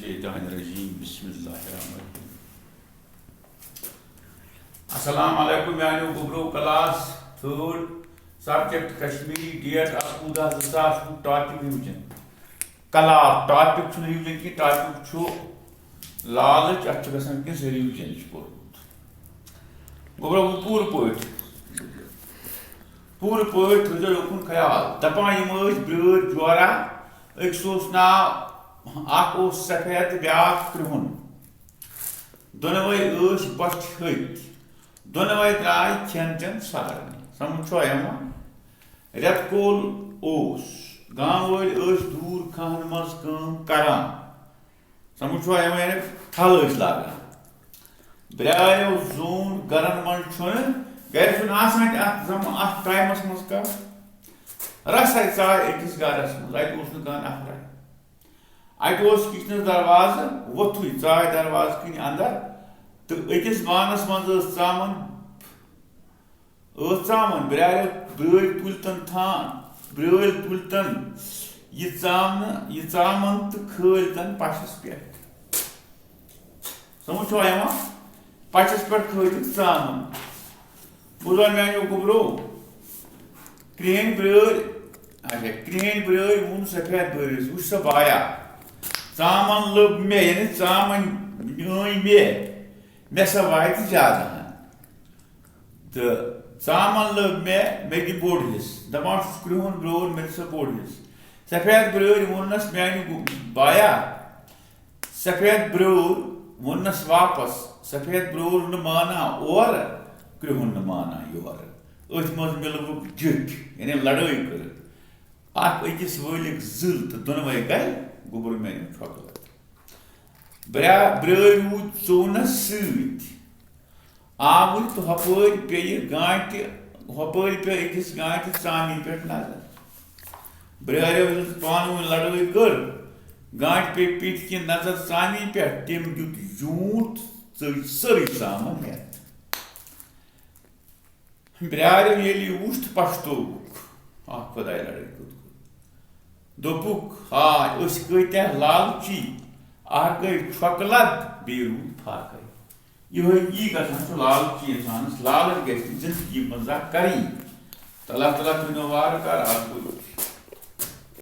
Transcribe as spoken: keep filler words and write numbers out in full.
الشیطان الرجیم۔ بسم اللہ الرحمن الرحیم۔ السلام علیکم میانیو گوٚبرو، class third, subject Kashmiri, date اکوُہ دَہ زٕ ساس وُہ، ٹاپک ریوجن۔ کلاس ٹاپک چھُنہٕ ریوجن کینٛہہ، ٹاپک چھُ لالچ، اتھ چھُ گژھان وٕنکیٚس ریوجن چھُ کوٚرمُت۔ گوٚبرو وۄنۍ پوٗرٕ پٲٹھۍ، پوٗرٕ پٲٹھۍ تھٲیزیو یوکُن خیال۔ دپان یِم ٲسۍ برٲرۍ جورا، أکِس اوس ناو، اکھ اوس سفید بیٛاکھ کرٛہُن۔ دۄنوَے ٲسۍ بۄچھِ ۂتۍ۔ دۄنوَے درٛاے کھٮ۪ن چٮ۪ن سارنٕے۔ سمجھ چھوا یِوان؟ رٮ۪تہٕ کول اوس۔ گامہٕ وٲلۍ ٲسۍ دوٗر کھاہن منٛز کٲم کران۔ سمجھ چھوا یِوان؟ یعنی تھل ٲسۍ لاگان۔ برٛارٮ۪و زوٗن گرن منٛز چھُنہٕ، گرِ چھُنہٕ آسان تہِ اتھ زم-، اتھ ٹایمس منٛز کانٛہہ۔ رسے ژاے أکِس گرس منٛز، اتہِ اوس نہٕ کانٛہہ نفرا۔ اتہِ اوس کچنس دروازٕ ووٚتھُے، ژاے دروازٕ کِنۍ اندر، تہٕ أکِس بانس منٛز ٲس ژامن، ٲس ژامن۔ برٛارِ، برٛٲرۍ تُلۍ تن تھان، برٛٲرۍ تُلۍ تن یہِ ژامنہٕ، یہِ ژامن تہٕ کھٲلۍ تن پشس پٮ۪ٹھ۔ سمجھ چھوا یِوان؟ پچس پٮ۪ٹھ کھٲجِکھ ژامن۔ بوزان میانیو گوٚبرو، کرٛہِنۍ برٛٲرۍ، اچھا، کرٛہِنۍ برٛٲرۍ ووٚن سفید برٛٲرِس، "وٕچھ سا بایا، ژامن لٔب مےٚ، یعنی ژامن أنۍ مےٚ، مےٚ سا واتہِ زیادٕ ہن۔ تہٕ ژامن لٔب مےٚ، مےٚ دِ بوٚڑ حصہٕ۔" دپان چھُس کرٛہُن برٛور، مےٚ دِ سا بوٚڑ حصہٕ۔ سفید برٛٲرۍ ووٚننس، "میانہِ گو-، بایا، سفید برٛور ووٚننس واپس، سفید برٛور نہٕ مانان اورٕ، کرٛہُن نہٕ مانان یورٕ۔ أتھۍ منٛز مِلوُکھ جٔٹھۍ، یعنی لڑٲے کٔرٕکھ۔ اکھ أکِس وٲلِکھ زٕل تہٕ دۄنوَے گٔے گوٚبُر میانہِ ٹھۄکہٕ لد۔" برٛا-، برٛٲرۍ روٗدۍ ژوٗنس سۭتۍ آوٕرۍ تہٕ ہۄپٲرۍ پیٚیہِ گانٹہِ، ہۄپٲرۍ پیٚیہِ أکِس گانٹہِ ژامنہِ پٮ۪ٹھ نظر۔ برٛارٮ۪و ییٚلہِ پانہٕ ؤنۍ لڑٲے کٔر، گانٹہِ پیٚیہِ پیٚٹھۍ کِنۍ نظر ژامنہِ پٮ۪ٹھ، تٔمۍ دیُت زیوٗٹھ، ژٔج سٲرٕے ژامن ہٮ۪تھ۔ برٛارٮ۪و ییٚلہِ یہِ وُچھ تہٕ پشتووُکھ، اکھ خۄداے لڑٲے کوٚت کوٚت۔ دوٚپُکھ، "ہاے، أسۍ کۭتیٛاہ لالچی، اکھ گٔے ٹھۄکہٕ لد، بیٚیہِ روٗد فاقے۔" یِہوٚے یی گژھان چھُ لالچی اِنسانَس، لالچ گژھِ نہٕ زِندگی منٛز زانٛہہ کَرٕنۍ۔ تہٕ اللہ تعالیٰ تھٲینو وارٕ کارٕ اَتھ گوٚو۔